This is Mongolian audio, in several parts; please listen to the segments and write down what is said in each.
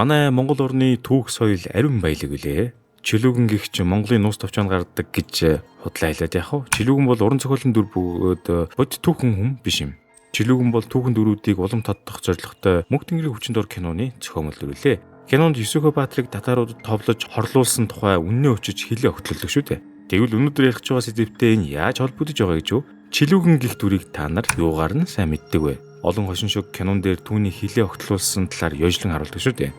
Манай Монгол орны түүх соёл ариун баялаг үлээ. Чилүүгэн гихч Монголын нууц товчоонд гардаг гэж худлаа хэлээд яах вэ? Чилүүгэн бол уран зохиолын дүр бөгөөд бодит түүхэн хүн биш юм. Чилүүгэн бол түүхэн дүрүүдийг улам тодтох зорилготой Мөнх Тэнгэрийн хүчин дор киноны зохиомол дүр үлээ. Кинонд Юсүхэ Баатрыг татааруудад товлож хорлуулсан тухай үннээ өчөж хилээ огтлолдог шүү дээ. Тэгвэл өнөөдөр ярих гэж байгаа сэдвтэй энэ яаж холбогдож байгаа гэж юу? Чилүүгэн гих дүрийг та нар юугаар нь сайн мэддэг вэ? Олон хошин шог кинон дээр түүний хилээ огтлуулсан талаар ёжлон харуулдаг шүү дээ.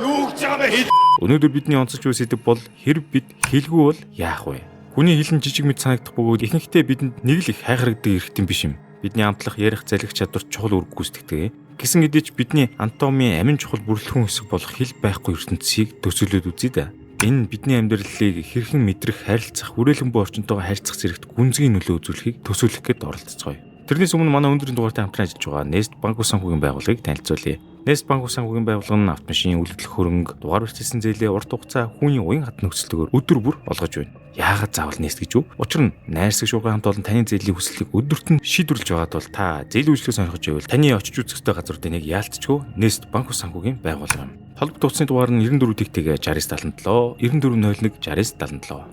Юу гэж байгаа бэ? Өнөөдөр бидний онцолж буй сэдэв бол хэрв бид хэлгүй бол яах вэ? Хүний хэл нь жижиг мэт санагдах бөгөөд ихэнхдээ бидэнд нэг л их хайхрагдаг эрхтэн биш юм. Бидний амтлах, ярих, залгих чадвар чухал үүрэг гүйцэтгэдэг. Гэсэн хэдий ч бидний анатомийн амин чухал бүрэлдэхүүн хэсэг болох хэл байхгүй ертөнцийг төсөөлөд үзье дээ. Энэ бидний амьдралыг хэрхэн мэдрэх, харилцах, хүрээлэн буй орчинтойгоо харьцах зэрэгт гүнзгий нөлөө үзүүлэхийг төсөөлөх гээд оролцоцгоё. Тэрнээс өмнө манай өндрийн дугаартай хамтран ажиллаж байгаа Nest банк ус санхүүгийн байгууллагыг танилцуулъя. Nest банк ус санхүүгийн байгууллага нь автомашин, үйлдвэрлэх хөрөнгө, дугаар барьцсан зээлээ урт хугацаа хүүний уян хатан нөхцөлтэйгээр өдөр бүр олгож байна. Яагаад заавал Nest гэж үү? Учир нь найрсаг шуургай хамт олон таны зээлийн хүслийг өдөрт нь шийдвэрлэж байгаад бол та зээлийн үйлчлэгийг сонирхож байвал таны очиж үзэх ёстой газруудын нэг яалтчгүй Nest банк ус санхүүгийн байгууллага юм. Холбогд утасны дугаар нь 94 тэгтэйгээ 6977, 9401 6977.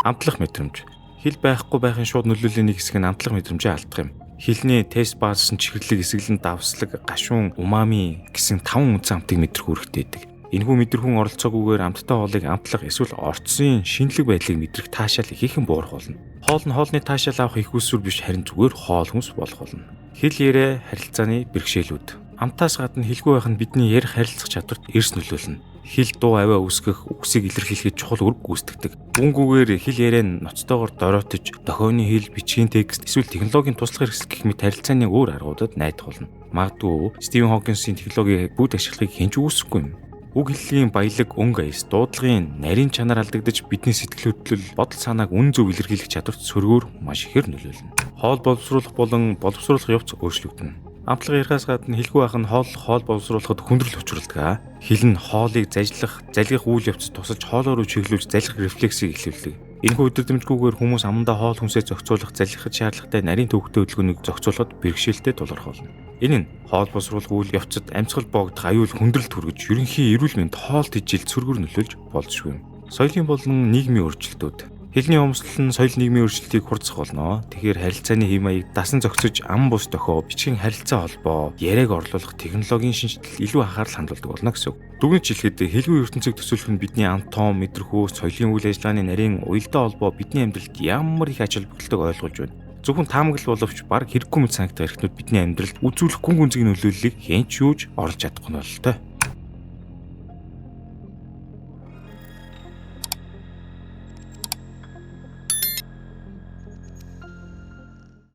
Амтлах мэдрэмж. Хэл байхгүй байхын шууд нөлөөллийн нэг хэсэг нь амтлах мэдрэмжээ алдах юм. Хэлний тест баазсан чихэрлэг, эсэглэн, давслаг, гашуун, умами гэсэн 5 үндсэн амтыг мэдрэх үүрэгтэй байдаг. Энэхүү мэдрэхүүн оролцоогүйгээр амттай хоолыг амтлах эсвэл орцсон шинэлэг байдлыг мэдрэх таашаал ихээхэн буурах болно. Хоол нь хоолны таашаал авах их усүр биш харин зүгээр хоол хүнс болох болно. Хэл яриа харилцааны бэрхшээлүүд. Амтаас гадна хэлгүй байх нь бидний ярих харилцах чадварт эрс нөлөөлнө. Хэл дуу авиа үүсгэх, үгсийг илэрхийлэхэд чухал үүрэг гүйцэтгэдэг. Үүнгүүгээр хэл яриа нь ноцтойгоор дороотож, дохионы хэл, бичгийн текст эсвэл технологийн туслах хэрэгсэл гэх мэт харилцааны өөр аргуудад найдах болно. Магадгүй Стивен Хокинсийн технологийг бүгд ашиглахыг хэн ч үүсэхгүй юм. Үг хэллэгийн баялаг, өнгө аяс, дуудлагын нарийн чанар алдагдаж бидний сэтгэл хөдлөл, бодол санааг үн зөв илэрхийлэх чадварт сөргөөр маш ихээр нөлөөлнө. Хоол боловсруулах болон боловсруулах явц өөрчлөгдөнө. Амтлага ярихаас гадна хэлгүй байх нь хоол боловсруулахад хүндрэл учруулдаг. Хэл нь хоолыг зажлах, залгих үйл явцад тусалж хоолоо руу чиглүүлж залгих рефлексийг эхлүүлдэг. Энэхүү өдөрдмжгүйгээр хүмүүс амандаа хоол хүнсээ зохицуулах, залгихад шаардлагатай нарийн төвөгтэй хөдөлгөөнийг зохицуулахад бэрхшээлтэй тулгарх болно. Энэ нь хоол боловсруулах үйл явцад амьсгал боогдох аюул хүндрэлт хүргэж, ерөнхий эрүүл мэнд хоол тэжээл цөргөр нөлөөлж болзошгүй юм. Соёлын болон нийгмийн өөрчлөлтүүд. Хэлний хомсдол нь соёл нийгмийн өөрчлөлтийг хурцсах болно. Тэгэхээр харилцааны хэв маяг дасан зохицож ам бус дохио, бичгийн харилцаа холбоо, яриаг орлуулах технологийн шинэчлэл илүү анхаарал хандуулдаг болно гэсэн үг. Дүгнэж хэлэхэд хэлгүй ертөнцийг төсөөлөх нь бидний анатом, мэдрэхүй, соёлын үйл ажиллагааны нарийн уялдаа холбоо бидний амьдралд ямар их ач холбогдолтойг ойлгуулж байна. Зөвхөн таамаглал боловч бараг хэрэггүй мэт санагдах эрхтнүүд бидний амьдралд үзүүлэх гүн гүнзгий нөлөөллийг хэн ч юуж оруулж чадахгүй нь бололтой.